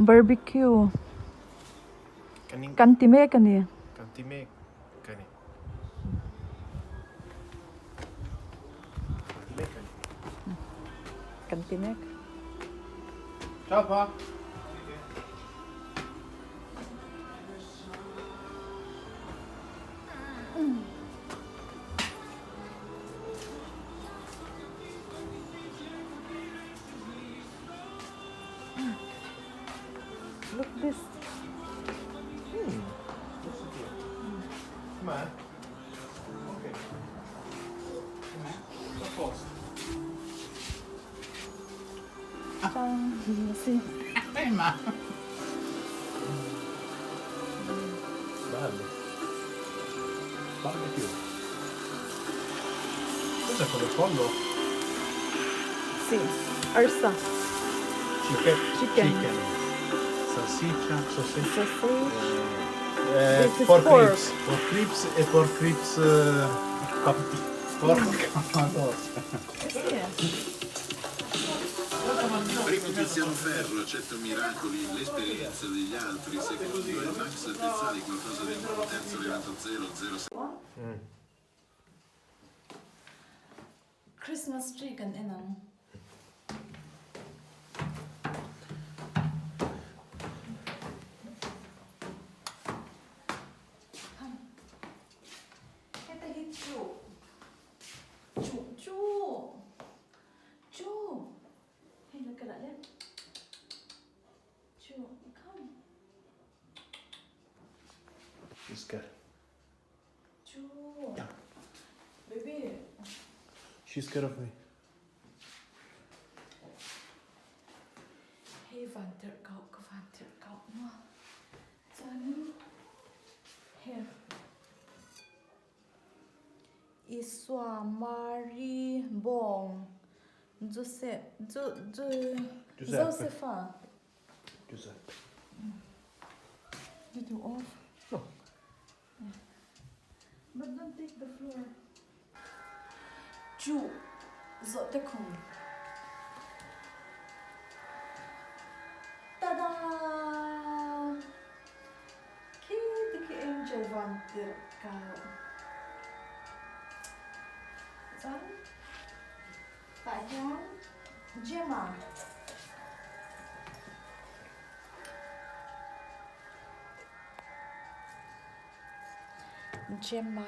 Barbecue kan ti mek a ni. Kan ti mek a ni. Kan ti mek. Ciao pa. Look this. Mm. Com'è? Ok. A posto. Ciao. Sì. Ma. Bello. Barbecue. Cos'è quello pollo? Sì. Arsa. Chicken. Chicken. Chicken. Salsiccia, sausage. Sausage. Eh, This is pork, pork. ribs. Pork ribs e pork ribs. Pork. Madonna. Sì. Primo Tiziano Ferro, accetto miracoli, l'esperienza degli altri, secondo è Max Pezzali, qualcosa di nuovo, terzo Renato 0, 0, Christmas tree kan en ang. Heta hi chu chu chu chu hei la ka dah le chu come. She's scared. Chu baby. She's scared of me. Hei van tirh koh ka van tirh koh maw chuanin he Isua Mari bawng Joseph Jo Jo Josepha Giuseppe. Did you off? No. But don't take the floor. Chu zawh te khum. Tada! Khi te khi angel van tirh kau. Chuan tah hian Gemma. Gemma.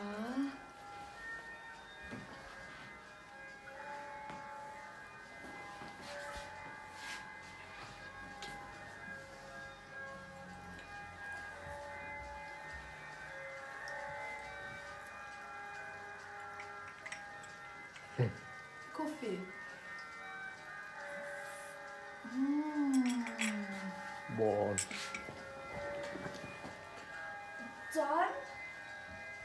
Coffee. Buono. Chuan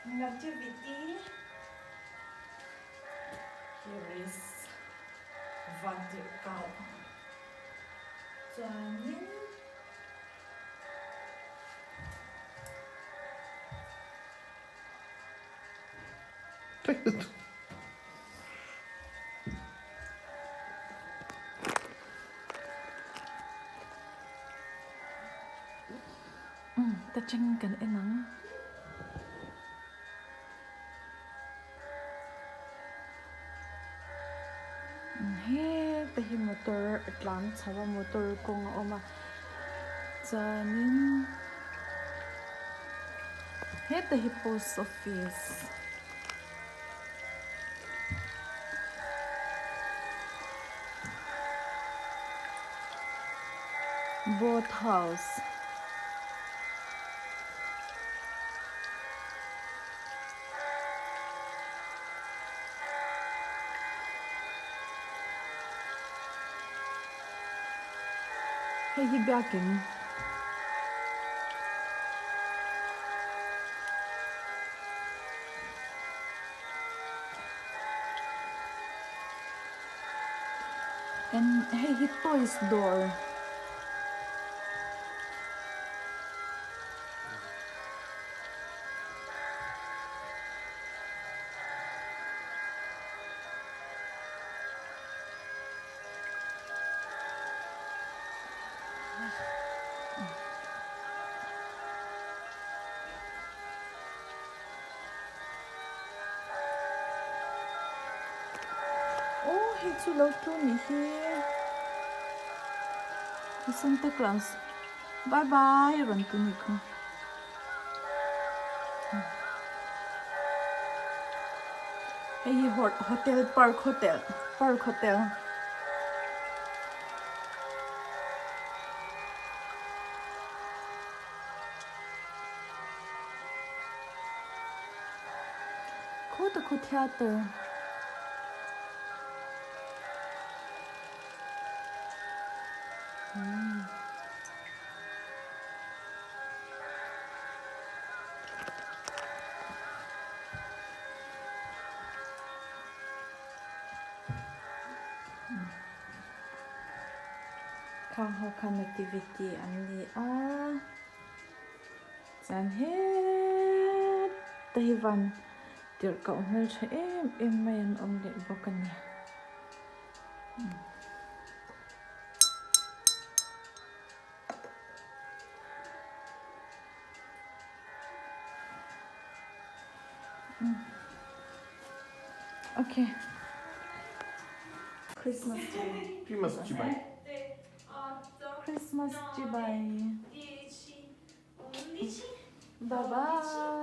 nativity here is Vantirhkau chuanin Umm ta cheng kan en ang. Heta hi motor a tlan chho a motor kawng a awm a chuanin heta hi post office. Boat house. Hei hi biakin. And hei hi toys dawr. hei chu lo tlu nih hi Santa Claus bye bye a rawn ti nih kha. Hei hi hotel park hotel park hotel. Khawta khaw theatre. Khang ho kha nativity an ni a chuan heta hi van tirhkoh hmeltha em em mai an awm leh bawk a ni. Okay. Christmas tree. Christmas chibai. Christmas chibai. Bye bye.